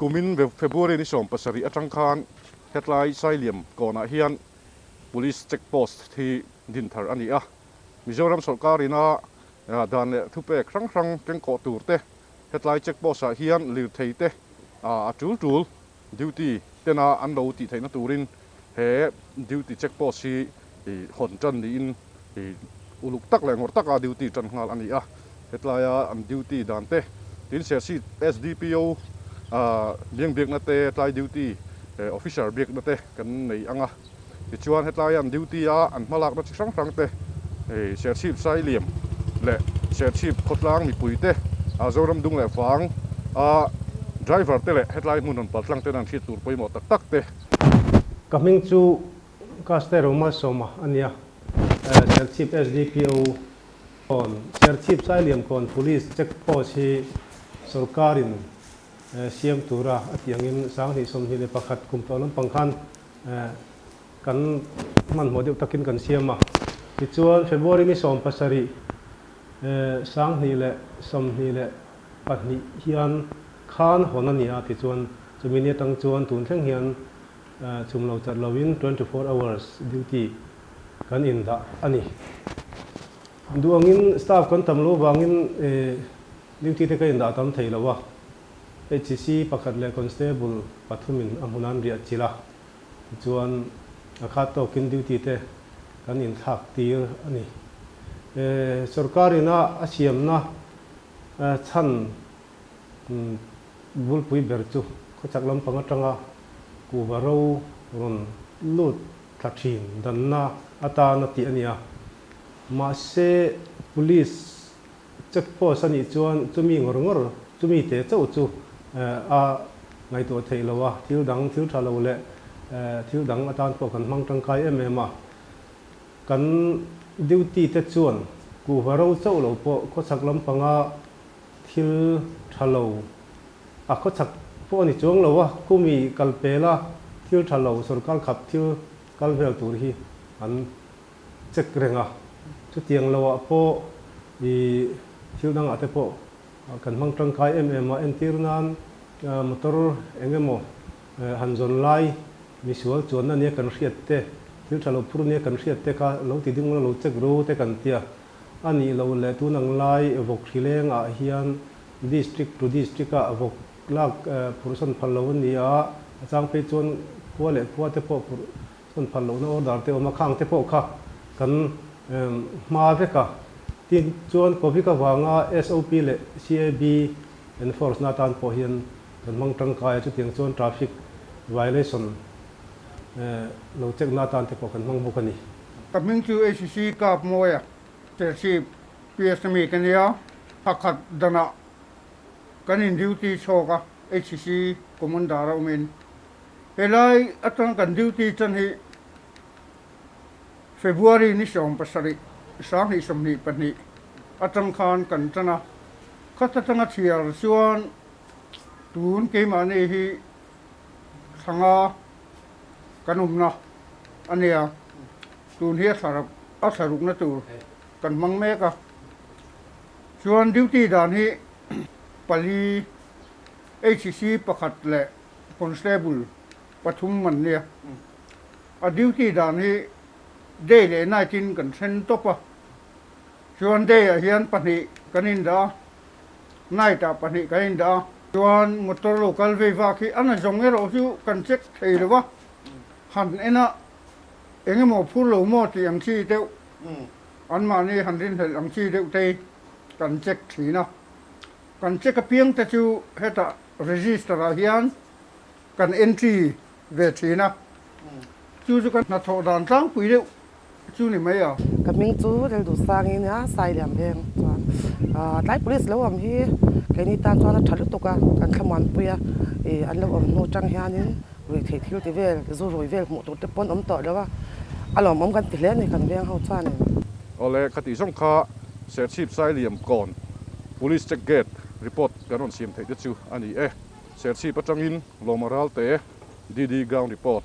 Kumin February ni 17 atang khan hetlai Sailiam kawnah hian Police Check Post hi din thar a ni a. Mizoram sawrkarin a dan leh thupek hrang hrang kengkawh tur te hetlai Check Post ah hian lirthei te a tul tul duty tena an lo tih theihna turin he duty check post hi hawn tan niin uluk tak leh ngawrh taka duty tan nghal a ni a. Hetlaia an duty dan te tin Serchhip SDPO biang biakna te tlai duty officer biakna te kan nei ang a. Tichuan hetlaia an duty a an hmalakna chi hrang hrang te Serchhip Sailiam leh Serchhip khawtlang mipui te Zoram dung leh vang a driver te leh hetlai hmun rawn paltlang ten an hriat tur pawimawh tak tak te. Ka hming chu Caste Romalsawma a nia, Serchhip SDPO Kawn, Serchhip Sailiam Kawn Police Check Post hi sawrkarin siam tura a tih angin 2021 kum tawh lampang khan kan hmanhmawh deuh takin kan siam a. Tichuan February ni 17, 2022 hian khan hawn a ni a, tichuan chumi ni atang chuan tun thleng hian chum lo chat loin 24 hours duty kan indah a ni. Duh angin staff kan tam lo vangin duty te ka indah tam thei lo a, HCC pakhat leh constable pathumin a hmun an riah chilh a, tichuan a khat tawkin duty te kan inthlak tir a ni. Sorkar ina a siamna chhan bulpui ber chu khawchhak lampang atanga kuhva ro rawn lut thla thin danna atan a tih a ni a. Mahse, Police check post a nih chuan chumi ngawr ngawr, chumi te chauh chu a ngaihtuah theih lo a, thil dang, thil tha lo leh thil dang atan pawh kan hmang tangkai em em a. Kan duty te chuan kuhva ro chauh lo pawh khawchhak lampanga thil tha lo a khawchhak pawh a ni chuang lo a, khumi kal pela thil tha lo sorkar khap thil kal vel tur hi an check reng a, chutiang lo ah pawh i thil dangah te pawh kan hmang tangkai em em a, entir nan motor eng emaw han zawn lai misual chuanna nia kan hriat te, thil tha lo phur nia kan hriat te kha lo ti ding ula lo check ru te kan tia. A nih loh leh tun ang lai vawk hrileng ah hian district to district ah vawk lak phurhsawn phal lo a ni a, a chang phei chuan khua leh khua te pawh phurhsawn phal lohna order te awm a, khang te pawh kha kan hma vek a. Tin chuan Covid avanga SOP leh CAB enforce na atan pawh hian kan hmang tangkai a, chutiang chuan traffic violation lo check na atan te pawh kan hmang bawk a ni. Ka hming chu ACC Kap Mawia Serchhip PS ami ka nia, pakhat danah kan in duty chhawk a HCC Commander a awmin. Helai atang kan duty chan hi February ni 17, 2022 atang khan kan tan a, khat atanga chhiar chuan tun keimahni hi thlanga kan awmna a nia, tun hi a thla a thla rukna tur kan hmang mek a, chuan duty dan hi pali HCC pakhat leh constable pathum an nia, a duty dan hi day leh night in kan then tawp a, chuan day ah hian pahnih kan indah a, night ah pahnih kan indah a, chuan motor lo kal vei vak hi a na zawng erawh chu kan check thei lo va. Han en a, eng emaw phur lo maw tih ang chi deuh, anmahni han rinhlelh ang chi deuh te kan check thin a. Kan check apiang te chu hetah register ah hian kan entry ve thin a, chu chu kan hnathawh dan tlangpui deuh chu ni mai a. Ka hming chu Rilduhsang i nia, Sailiam veng chuan tlai police lo awm hi keini tan chuan a tha lutuk a, kan thlamuanpui a, ih an lo awm hnu tang hianin Rui theih thil ti vel, zu rui vel hmuh tur te pawn awm tawh lo a, a lawmawm kan ti hle a ni kan veng ho chuanin. Awle, khatih zawng kha Serchhip Sailiam Kawn Police Check Gate report kan rawn siam theih te chu a ni e. Serchhip atangin Lawma Ralte, DD Ground Report.